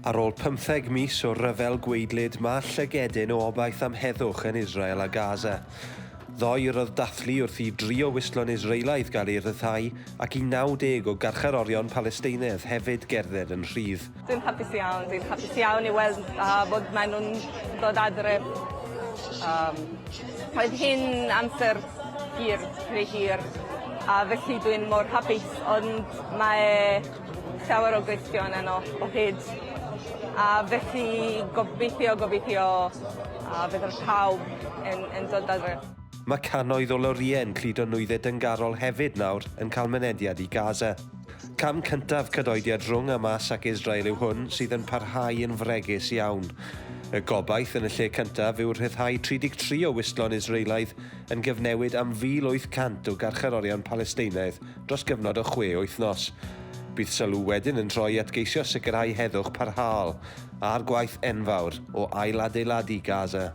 Ar ôl pymtheg mis o ryfel gwaedlyd, mae llygedyn o obaith am heddwch yn Israel a Gaza. Ddoe roedd dathlu wrth i dri o wystlon Israelaidd gael eu rhyddhau ac i 90 o garcharorion Palesteinaidd hefyd gerdded yn rhydd. Dwi'n hapus iawn, dwi'n hapus iawn i weld bod maen nhw'n dod adre. Um, roedd hi'n amser hir, rhy hir, a felly dwi'n mor hapus, ond mae llawer o gwestiwn yno o hyd. A felly gobeithio, gobeithio a fydd yr pawb yn, yn dod adre. Mae cannoedd o lorïau yn cludo nwyddau dyngarol hefyd nawr yn cael mynediad i Gaza. Cam cyntaf cadoediad rhwng Hamas ac Israel yw hwn, sydd yn parhau yn fregus iawn. Y gobaith yn y lle cyntaf yw rhyddhau 33 o wystlon Israelaidd yn gyfnewid am 1,800 o garcharorion Palesteinaidd dros gyfnod o chwe wythnos. Bydd sylw wedyn yn troi at geisio sicrhau heddwch parhaol a'r gwaith enfawr o ailadeiladu Gaza.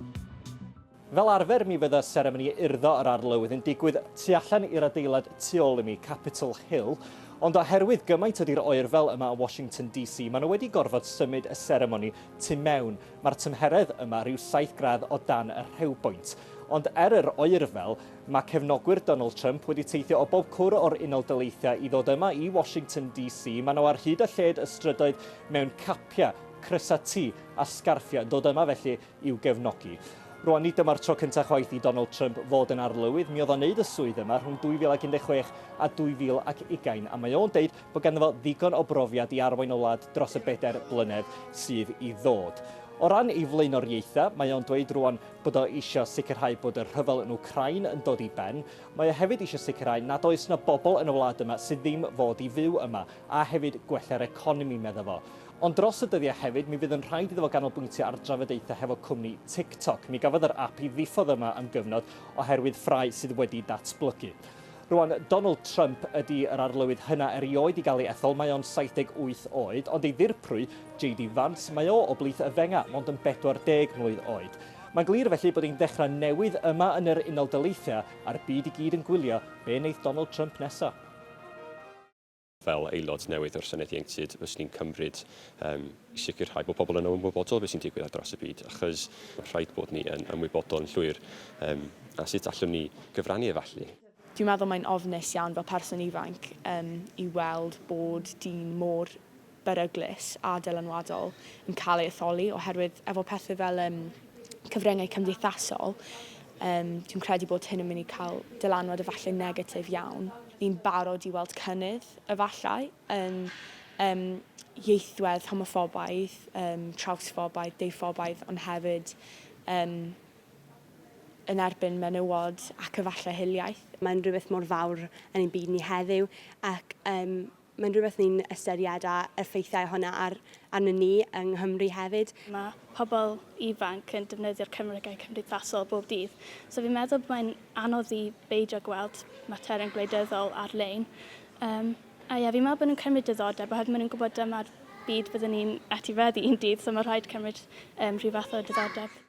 Fel arfer, mi fydda seremoni urddo yr Arlywydd yn digwydd tu allan i'r adeilad tu ôl i mi, Capitol Hill, ond oherwydd gymaint ydi'r oerfel yma yn Washington DC, maen nhw wedi gorfod symud y seremoni tu mewn. Mae'r tymheredd yma rhyw 7 gradd o dan y rhewbwynt. Ond er yr oerfel, Mae cefnogwyr Donald Trump wedi teithio o bob cwr o'r Unol Daleithiau i ddod yma i Washington DC. Maen nhw ar hyd a lled y strydoedd mewn capiau, crysau T a sgarffiau, yn dod yma felly i'w gefnogi. Rwan, nid dyma'r tro cyntaf chwaith i Donald Trump fod yn arlywydd. Mi oedd o'n neud y swydd yma rhwng 2016 a 2020, a mae o'n deud bod ganddo fo ddigon o brofiad i arwain y wlad dros y bedair blynedd sydd i ddod. O ran ei flaenoriaethau, mae o'n dweud rwan bod o eisiau sicrhau bod y rhyfel yn Wcráin yn dod i ben. Mae o hefyd eisiau sicrhau nad oes 'na bobl yn y wlad yma sydd ddim fod i fyw yma, a hefyd gwella'r economi, medda fo. Ond dros y dyddiau hefyd, mi fydd yn rhaid iddo fo ganolbwyntio ar drafodaethau hefo cwmni TikTok. Mi gafodd yr ap ei ddiffodd yma am gyfnod oherwydd ffrae sydd wedi datblygu. Rwan, Donald Trump ydy yr arlywydd hyna erioed i gael ei ethol, mae o'n 78 oed, ond ei ddirprwy, JD Vance, mae o o blith y fenga, mond yn 40 mlwydd oed. Mae'n glir felly bod hi'n ddechrau newydd yma yn yr Unol Daleithiau a'r byd i gyd yn gwylio be wneith Donald Trump nesa. Fel aelod newydd o'r Senedd Ieuenctid, fyswn i'n cymryd um, i sicrhau bod pobl yn ymwybodol beth sy'n digwydd ar draws y byd, achos mae rhaid bod ni yn ymwybodol yn llwyr um, a sut allwn ni gyfrannu efallai. Dwi'n meddwl mae'n ofnus iawn fel person ifanc um, i weld bod dyn mor beryglus a dylanwadol yn cael ei etholi oherwydd efo pethau fel um, cyfryngau cymdeithasol, um, dwi'n credu bod hyn yn mynd i cael dylanwad efallai negatif iawn. Ni'n barod i weld cynnydd efallai yn um, ieithwedd homoffobaidd, um, trawsffobaidd, deuffobaidd, ond hefyd um, yn erbyn menywod ac efallai hiliaeth. Mae'n rhywbeth mor fawr yn ein byd ni heddiw ac um, mae'n rhywbeth ni'n ystyried a effeithiau hwnna ar, arno ni yng Nghymru hefyd. Mae pobl ifanc yn defnyddio'r cyfryngau cymdeithasol bob dydd, so fi'n meddwl bod mae'n anodd i beidio gweld materion gwleidyddol ar-lein. Um, a ie, fi'n meddwl bod nhw'n cymryd diddordeb oherwydd maen nhw'n gwybod dyma'r byd byddwn ni'n etifeddu un dydd, so mae rhaid cymryd um, rhyw fath o diddordeb.